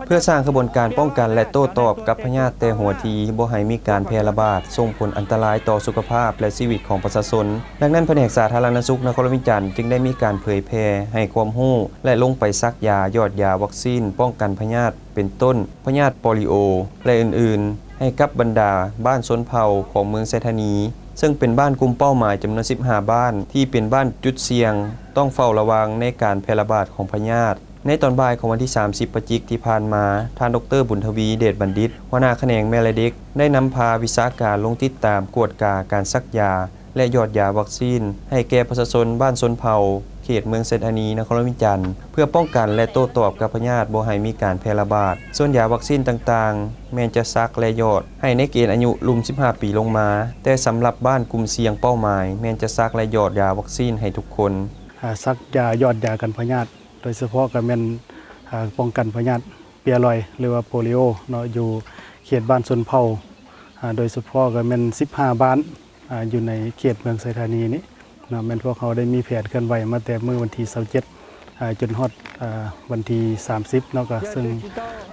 ເພື່ອສ້າງຂະບວນການປ້ອງກັນ ແລະ ໂຕ້ຕອບກັບພະຍາດແຕ່ຫົວທີ ບໍ່ໃຫ້ມີການແຜ່ລະບາດ ສົ່ງຜົນອັນຕະລາຍຕໍ່ສຸຂະພາບ ແລະ ຊີວິດຂອງປະຊາຊົນ. ດັ່ງນັ້ນ, ພະແນກສາທາລະນະສຸກນະຄອນຫຼວງວຽງຈັນ ຈຶ່ງໄດ້ມີການເຜີຍແຜ່ໃຫ້ຄວາມຮູ້ ແລະ ລົງໄປສັກຢາ, ຢອດຢາວັກຊີນປ້ອງກັນພະຍາດ ເປັນຕົ້ນ ພະຍາດໂປລິໂອ ແລະ ອື່ນໆ ໃຫ້ກັບບັນດາບ້ານຊົນເຜົ່າຂອງເມືອງໄຊທານີ, ເຊິ່ງເປັນບ້ານກຸ່ມເປົ້າໝາຍຈຳນວນສິບຫ້າບ້ານ ທີ່ເປັນບ້ານຈຸດສ່ຽງ ຕ້ອງເຝົ້າລະວັງໃນການແຜ່ລະບາດຂອງພະຍາດ. ໃນຕອນບ່າຍຂອງວັນທີສາມສິບພະຈິກທີ່ຜ່ານມາ, ທ່ານ ດຣ ບຸນທະວີ ເດດບັນດິດ ຫົວໜ້າຂະແໜງແມ່ ແລະ ເດັກ ໄດ້ນຳພາວິຊາການລົງຕິດຕາມກວດກາການສັກຢາ ແລະ ຢອດຢາວັກຊີນໃຫ້ແກ່ປະຊາຊົນບ້ານຊົນເຜົ່າ ເຂດເມືອງໄຊທານີ ນະຄອນຫຼວງວຽງຈັນ ເພື່ອປ້ອງກັນ ແລະ ໂຕ້ຕອບກັບພະຍາດບໍ່ໃຫ້ມີການແຜ່ລະບາດ. ສ່ວນຢາວັກຊີນຕ່າງໆ ແມ່ນຈະສັກ ແລະ ຢອດໃຫ້ໃນເກນອາຍຸລຸ່ມສິບຫ້າປີລົງມາ, ແຕ່ສຳລັບບ້ານກຸ່ມສ່ຽງເປົ້າໝາຍ ແມ່ນຈະສັກ ແລະ ຢອດຢາວັກຊີນໃຫ້ທຸກຄົນ. ອາ ສັກຢາ ຢອດຢາກັນພະຍາດ ໂດຍສະເພາະກໍແມ່ນ ອາ ປ້ອງກັນພະຍາດເປຍລອຍ ຫຼືວ່າໂປລິໂອເນາະ ຢູ່ເຂດບ້ານຊົນເຜົ່າ ອາ ໂດຍສະເພາະກໍແມ່ນສິບຫ້າບ້ານ ອາ ຢູ່ໃນເຂດເມືອງໄຊທານີນີ້ເນາະ. ແມ່ນພວກເຮົາໄດ້ມີແຜນເຄື່ອນໄຫວມາແຕ່ມື້ວັນທີຊາວເຈັດ ອາ ຈົນຮອດ ອາ ວັນທີສາມສິບເນາະ, ກໍເຊິ່ງ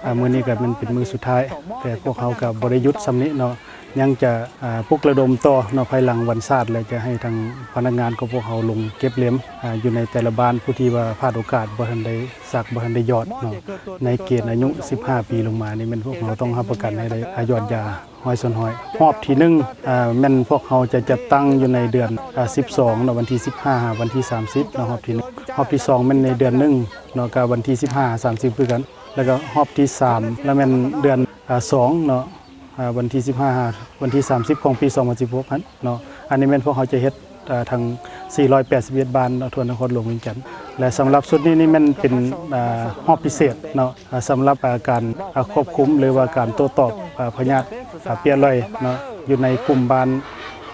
ອາ ມື້ນີ້ກໍແມ່ນເປັນມື້ສຸດທ້າຍ, ແຕ່ພວກເຮົາກໍບໍ່ໄດ້ຢຸດສ່ຳນີ້ເນາະ. ຍັງຈະ ອາ ປຸກລະດົມຕໍ່ເນາະ ພາຍຫຼັງວັນຊາດ ແລະ ຈະໃຫ້ທາງພະນັກງານຂອງພວກເຮົາລົງເກັບເຫຼັມ ອາ ຢູ່ໃນແຕ່ລະບ້ານ ຜູ້ທີ່ວ່າພາດໂອກາດ ບໍ່ທັນໄດ້ສັກ ບໍ່ທັນໄດ້ຢອດເນາະ ໃນເກນອາຍຸສິບຫ້າປີລົງມານີ້ ແມ່ນພວກເຮົາຕ້ອງຮັບປະກັນໃຫ້ໄດ້ ອາ ຢອດຢາຮ້ອຍສ່ວນຮ້ອຍ. ຮອບທີໜຶ່ງ ອາ ແມ່ນພວກເຮົາຈະຈັດຕັ້ງຢູ່ໃນເດືອນ ອາ ສິບສອງເນາະ ວັນທີສິບຫ້າຫາວັນທີສາມສິບເນາະ ຮອບທີໜຶ່ງ. ຮອບທີສອງແມ່ນໃນເດືອນໜຶ່ງເນາະ ກໍວັນທີສິບຫ້າສາມສິບຄືກັນ. ແລ້ວກໍຮອບທີສາມລະແມ່ນເດືອນ ອາ ສອງເນາະ ອາ ວັນທີສິບຫ້າຫາວັນທີສາມສິບຂອງປີສອງພັນສິບຫົກຫັ້ນເນາະ. ອັນນີ້ແມ່ນພວກເຮົາຈະເຮັດ ອາ ທັງສີ່ຮ້ອຍແປດສິບເອັດບ້ານເນາະ ທົ່ວນະຄອນຫຼວງວຽງຈັນ. ແລະ ສຳລັບຊຸດນີ້ນີ້ແມ່ນເປັນ ອາ ຮອບພິເສດເນາະ ອາ ສຳລັບ ອາ ການ ອາ ຄວບຄຸມ ຫຼືວ່າການໂຕ້ຕອບ ອາ ພະຍາດ ອາ ເປຍລອຍເນາະ ຢູ່ໃນກຸ່ມບ້ານ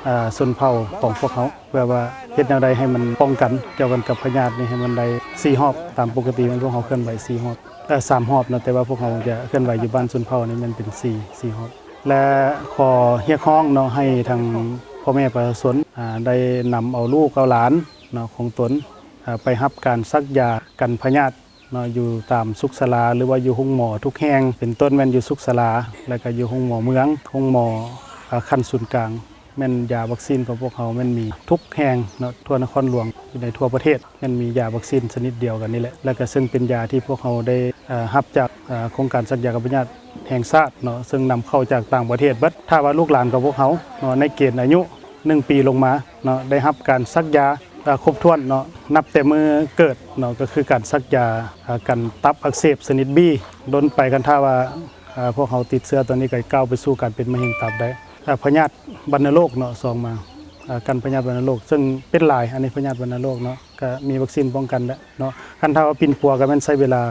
ອາ ຊົນເຜົ່າຂອງພວກເຮົາ ເພື່ອວ່າເຮັດແນວໃດໃຫ້ມັນປ້ອງກັນກ່ຽວກັນກັບພະຍາດນີ້ໃຫ້ມັນໄດ້ສີ່ຮອບ. ຕາມປົກກະຕິແມ່ນພວກເຮົາເຄື່ອນໄຫວສີ່ຮອບ ເອີ ສາມຮອບເນາະ, ແຕ່ວ່າພວກເຮົາຈະເຄື່ອນໄຫວຢູ່ບ້ານຊົນເຜົ່ານີ້ແມ່ນເປັນສີ່ ສີ່ຮອບ. ແລະ ຂໍຮຽກຮ້ອງເນາະ ໃຫ້ທາງພໍ່ແມ່ປະຊາຊົນ ອາ ໄດ້ນຳເອົາລູກເອົາຫຼານເນາະ ຂອງຕົນ ອາ ໄປຮັບການສັກຢາກັນພະຍາດເນາະ ຢູ່ຕາມສຸກສາລາ ຫຼືວ່າຢູ່ໂຮງໝໍທຸກແຫ່ງ ເປັນຕົ້ນແມ່ນຢູ່ສຸກສາລາ ແລ້ວກໍຢູ່ໂຮງໝໍເມືອງ ໂຮງໝໍ ອາ ຂັ້ນສູນກາງ. ແມ່ນຢາວັກຊີນຂອງພວກເຮົາແມ່ນມີທຸກແຫ່ງເນາະ ທົ່ວນະຄອນຫຼວງ ຢູ່ໃນທົ່ວປະເທດ ແມ່ນມີຢາວັກຊີນຊະນິດດຽວກັນນີ້ແຫຼະ. ແລ້ວກໍເຊິ່ງເປັນຢາທີ່ພວກເຮົາໄດ້ ເອີ ຮັບຈາກ ເອີ ໂຄງການສັກຢາກັນພະຍາດແຫ່ງຊາດເນາະ ເຊິ່ງນຳເຂົ້າຈາກຕ່າງປະເທດເບິດ. ຖ້າວ່າລູກຫຼານຂອງພວກເຮົາເນາະ ໃນເກນອາຍຸໜຶ່ງປີລົງມາເນາະ ໄດ້ຮັບການສັກຢາ ເອີ ຄົບຖ້ວນເນາະ ນັບແຕ່ມື້ເກີດເນາະ ກໍຄືການສັກຢາ ເອີ ກັນຕັບອັກເສບຊະນິດ B ດົນໄປ ຄັນຖ້າວ່າ ເອີ ພວກເຮົາຕິດເຊື້ອຕົວນີ້ ກໍກ້າວໄປສູ່ການເປັນມະເຮັງຕັບໄດ້. ເອີ ພະຍາດວັນນະໂລກເນາະ ສອງມາ ເອີ ກັນພະຍາດວັນນະໂລກ ເຊິ່ງເປັນຫຼາຍ ອັນນີ້ພະຍາດວັນນະໂລກເນາະ ກໍມີວັກຊີນປ້ອງກັນແຫຼະເນາະ. ຄັນຖ້າວ່າປິ່ນປົວກໍແມ່ນໃຊ້ເວລາ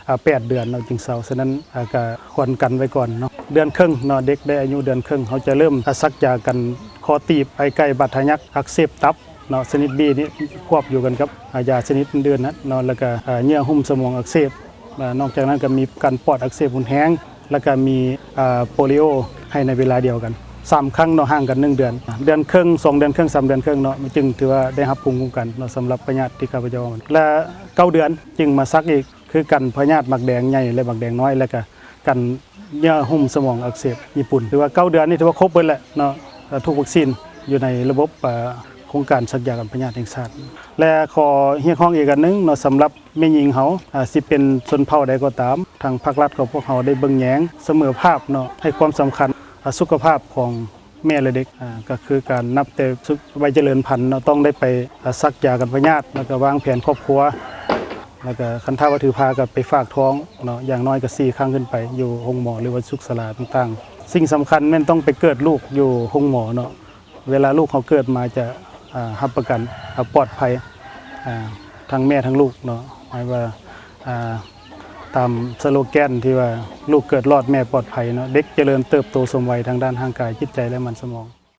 ອາ ແປດເດືອນເນາະ ຈຶ່ງເຊົາ. ສະນັ້ນ ອາ ກໍຄວນກັນໄວ້ກ່ອນເນາະ ເດືອນເຄິ່ງເນາະ ເດັກໄດ້ອາຍຸເດືອນເຄິ່ງ ເຮົາຈະເລີ່ມ ອາ ສັກຢາກັນຄໍຕີບ ໄອໄກ່ ບາດທະຍັກ ອັກເສບຕັບ ເນາະ ຊະນິດ B ນີ້ຄວບຢູ່ກັນກັບ ອາ ຢາຊະນິດອື່ນໆນັ້ນເນາະ ແລ້ວກະ ອາ ເຍື່ອຫຸ້ມສະໝອງອັກເສບ. ອາ ນອກຈາກນັ້ນກະມີການປອດອັກເສບຮຸນແຮງ ແລ້ວກະມີ ອາ ໂປລິໂອໃຫ້ໃນເວລາດຽວກັນ ສາມຄັ້ງເນາະ ຫ່າງກັນໜຶ່ງເດືອນ ເດືອນເຄິ່ງ ສອງເດືອນເຄິ່ງ ສາມເດືອນເຄິ່ງເນາະ ມັນຈຶ່ງຖືວ່າໄດ້ຮັບພູມຄຸ້ມກັນເນາະ ສຳລັບພະຍາດທີ່ຂ້າພະເຈົ້າເວົ້າ ແລະ ເກົ້າເດືອນຈຶ່ງມາສັກອີກ ຄືກັນພະຍາດໝາກແດງໃຫຍ່ ແລະ ໝາກແດງນ້ອຍ ແລ້ວກະ ກັນເຍື່ອຫຸ້ມສະໝອງອັກເສບຍີ່ປຸ່ນ ຖືວ່າເກົ້າເດືອນນີ້ຖືວ່າຄົບເບິດແຫຼະເນາະ ເອີ ທຸກວັກຊີນຢູ່ໃນລະບົບ ເອີ ໂຄງການສັກຢາກັນພະຍາດແຫ່ງຊາດ. ແລະ ຂໍຮຽກຮ້ອງອີກອັນໜຶ່ງເນາະ ສຳລັບແມ່ຍິງເຮົາ ເອີ ຊິເປັນຊົນເຜົ່າໃດກໍຕາມ ທາງພາກລັດຂອງພວກເຮົາໄດ້ເບິ່ງແຍງສະເໝີພາບເນາະ ໃຫ້ຄວາມສຳຄັນ ອາ ສຸຂະພາບຂອງ ແມ່ ແລະ ເດັກ ອາ ກໍຄືການນັບແຕ່ຊຸກໄວຈະເລີນພັນເນາະ ຕ້ອງໄດ້ໄປ ອາ ສັກຢາກັນພະຍາດ ແລ້ວກໍວາງແຜນຄອບຄົວ ແລ້ວກໍຄັນຖ້າວ່າຖືພາກໍໄປຝາກທ້ອງເນາະ ຢ່າງໜ້ອຍກໍສີ່ຄັ້ງຂຶ້ນໄປ ຢູ່ໂຮງໝໍ ຫຼືວ່າສຸກສາລາຕ່າງໆ. ສິ່ງສຳຄັນແມ່ນຕ້ອງໄປເກີດລູກຢູ່ໂຮງໝໍເນາະ ເວລາລູກເຮົາເກີດມາຈະ ອາ ຮັບປະກັນ ອາ ປອດໄພ ອາ ທັງແມ່ທັງລູກເນາະ ໝາຍວ່າ ອາ ຕາມສະໂລແກນທີ່ວ່າ ລູກເກີດລອດແມ່ປອດໄພເນາະ ເດັກຈະເລີນເຕີບໂຕສົມໄວທາງດ້ານຮ່າງກາຍ ຈິດໃຈ ແລະ ມັນສະໝອງ.